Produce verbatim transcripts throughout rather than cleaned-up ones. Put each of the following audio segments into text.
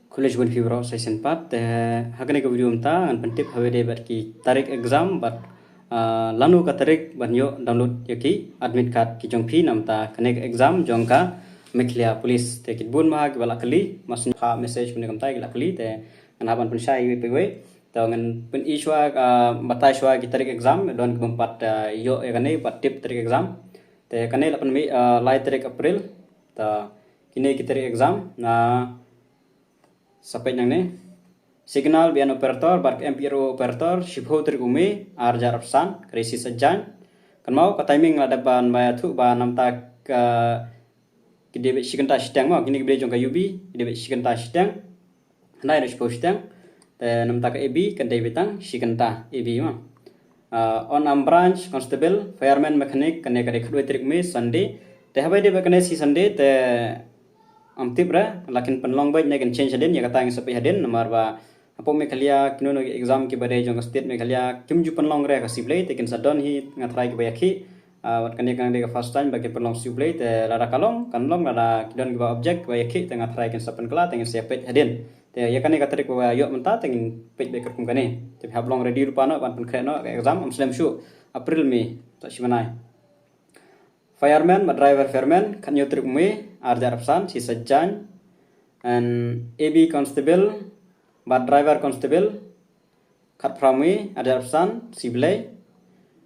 Khublei shibun phi baroh sa shisien pat. Te ha kane ka video mynta ngan pyntip haba ïadei bad ki tarik exam bad, ah, lano ka tarik ban ïoh download ïa ki admit card ki jong phi na bynta kane ka exam jong ka Meghalaya Police. Te ki bun ma ki ba la kylli, ma shu phah message mynne kumta ki la kylli, te ngan hap ban pynshai iwei pa iwei. Te ngan pyni shuwa, ah, batai shuwa ki tarik exam, don ki bym pat, ah, ïoh ïa kane, bym pat tip tarik exam. Te kane la pynmih, ah, lai tarik April. Te kine ki tarik exam, na sa peit nangne. Signal B N operator bad ka M P R O operator, shiphew tarik u May, ar hajar arphew san, ka dei shi saitjaiñ. Kynmaw ka timing la dep ban ba ïathuh ba na bynta ka, ki dei beit shi kynta shiteng mo, kine ki dei jong ka U B, ki dei beit shi kynta shiteng. Hynrei na shiphew shiteng. Te na bynta ka A B, kan dei beit tang shi kynta A B mo. Ah, unarmed branch, constable, fireman, mechanic, kane ka dei khatwei tarik May, Sunday. Te haba ïadei bad kane shi Sunday, te ym tip re, la kin pynlong beit ne kin change hadien, ïa kata ngin sa peit hadien, namar ba hapoh Meghalaya, kino kino ki exam kiba dei jong ka state Meghalaya, kim ju pynlong re ha ka shi Blei, te kin sa don hi nga tharai kiba ïakhih, ah, wat kane kan dei ka first time ba kin pynlong shi Blei, te lada ka long, kan long, lada ki don kiba object, kiba ïakhih, te nga tharai kin sa pynkylla, te ngin sa ïa peit hadien. Te ïa kane ka tarik ba ïoh mynta, te ngin peit beit katkum kane. Te phi hap long ready lypa noh, ban pynkhreh noh, ka exam, ym slem shuh, April May, sa shi bnai. Fireman bad driver fireman, khathynñiew tarik May, ar hajar arphew san, shi saitjaiñ. And A B constable bad driver constable, khatphra May, ar hajar arphew san, shi Blei.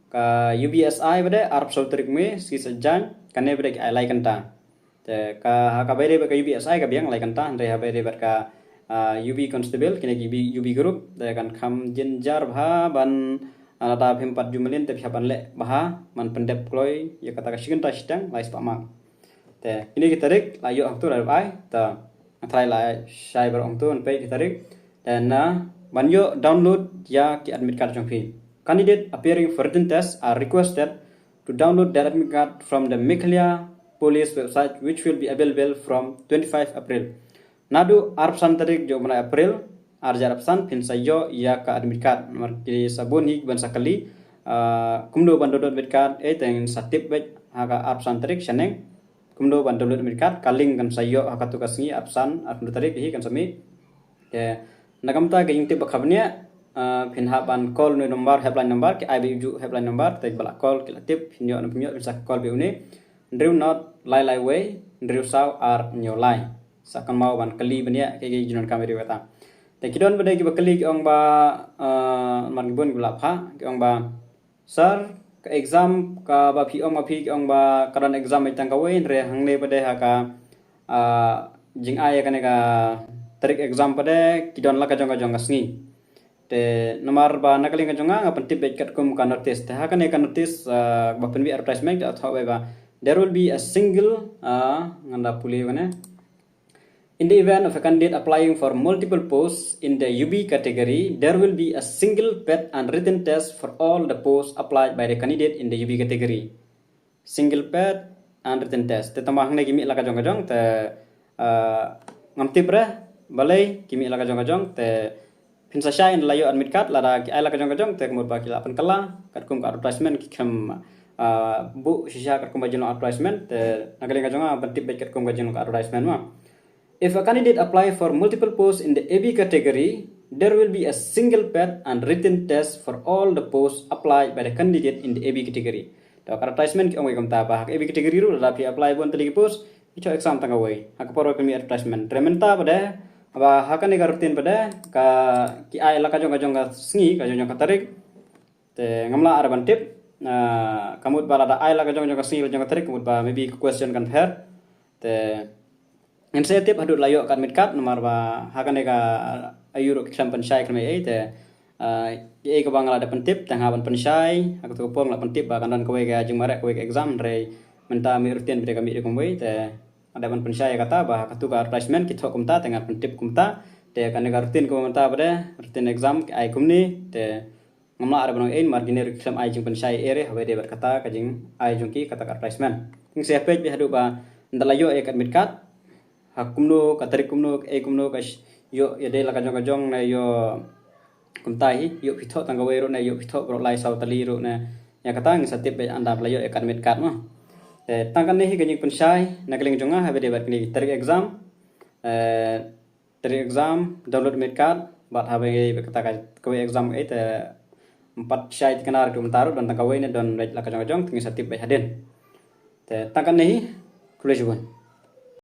Ka U B S I ba dei, arphew saw tarik May, shi saitjaiñ, kane ba dei ki ai lai kynta. Te ka, ha kaba ïadei bad ka U B S I ka biang lai kynta, hynrei haba ïadei bad ka, ah, U B constable, kine ki U B, U B group, te kan kham jynjar bha ban, ah, lada phim pat ju mlien te phi hap ban leh bha, ban pyndep kloi ïa kata ka shi kynta shiteng, lai spah mark. Te kine ki tarik la ïoh hangtu la dep ai, te nga tharai la shai baroh hangtu, ngan peit ki tarik. Te na ban ïoh download ïa ki admit card jong phi. Candidate appearing for written test are requested to download their admit card from the Meghalaya Police website, which will be available from twenty-five April. Naduh arphew san tarik jong u bnai April, ar hajar arphew san, phin sa ïoh ïa ka admit card. Namar ki sa bun hi kiban sa kylli, ah, kumno ban download admit card, eh, te ngin sa tip beit ha ka arphew san tarik shaneng kumno ban download admit card, ka link kan sa ïoh ha katu ka sngi, arphew san, arphew hynriew tarik hi kan sa mih. Te na ka bynta ka jingtip ba khabniah, ah, phin hap ban call une u number, helpline number, ki ai beit u helpline number, te ba la call ki la tip, phin ïoh ne phim ïoh, phin sa call beit une. Hynriew nod lai lai wei, hynriew saw ar hynñiew lai. Sa kynmaw ban kylli bniah, ki, ki jingdonkam ïa kata. Te ki don ba dei kiba kylli ki ong ba, ah, namar ki bun kiba la phah, ki ong ba, Sir, ka exam kaba phi ong ma phi, ki ong ba ka don exam beit tang kawei, hynrei hangne ba dei ha ka, ah, jingai ïa kane ka tarik exam pat de ki don la ka jong ka jong ka sngi. Te namar ba na ka liang ka jong nga nga pyntip beit katkum ka notice. Te ha kane ka notice, ah, ba pynmih advertisement, ka thoh beit ba there will be a single, ah, ngan da pule kane. In the event of a candidate applying for multiple posts in the U B category, there will be a single paid and written test for all the posts applied by the candidate in the U B category. Single paid and written test. Te tang ba hangne ki mih la ka jong ka jong, te, ah, ngam tip re balei ki mih la ka jong ka jong, te phin sa shai ynda la ïoh admit card, lada ki ai la ka jong ka jong, te ka mut ba ki la pynkylla katkum ka advertisement, ki khlem, ah, buh shisha katkum ba jin long advertisement, te na ka liang ka jong nga ban tip beit katkum ka jin long ka advertisement mo. If a candidate apply for multiple posts in the A B category, there will be a single paid and written test for all the posts applied by the candidate in the A B category. Te ka advertisement ki ong beit kumta ba ha ka A B category ruh lada phi apply bun tylli ki post, phi thoh exam tang kawei. Ha ka por ba pynmih advertisement. Hynrei mynta pat de, ba ha kane ka routine pat de, ka, ki ai la ka jong ka jong ka sngi, ka jong jong ka tarik. Te ngam lah re ban tip, ah, ka mut ba lada ai la ka jong jong ka sngi, la jong ka tarik, ka mut ba maybe ka question kan pher. Te ngin sa tip haduh la ïoh ka admit card, namar ba ha kane ka aïu ruh ki khlem pynshai khlem ei ei, te, ah, ei ei kaba nga la dep pyntip, te nga ban pynshai, ha katu ka por nga la pyntip ba kan don kawei ka jingmareh, kawei ka exam, hynrei mynta mih routine bad ka mih ruh kumwei, te nga dep ban pynshai ïa kata ba ha katu ka advertisement ki thoh kumta, te ngan pyntip kumta, te kane ka routine kaba mynta pat de, routine exam ki ai kumne, te ngam lah re ban ong ei ei, namar kine ruh ki khlem ai jingpynshai ei ei re, haba ïadei bad kata ka jingai jong ki kata ka advertisement. Ngin sa peit beit haduh ba ynda la ïoh ïa ka admit card, ha kumno, ka tarik kumno, ka ei kumno, ka sh-, ïoh ïadei la ka jong ka jong ne ïoh kumta hi, ïoh phi thoh tang kawei ruh ne ïoh phi thoh baroh lai saw tylli ruh ne. Ïa kata ngin sa tip beit ynda la ïoh ïa ka admit card mo. Te tang kane hi ka jingpynshai na ka liang jong nga haba ïadei bad kine ki tarik exam. Eh, Tri exam, download admit card, bad haba ngi bad kata ka kawei exam ei te, ym pat shai tikna ruh mynta ruh, don tang kawei ne don leit la ka jong ka jong, te ngi sa tip beit hadien. Te tang kane hi, khublei shibun.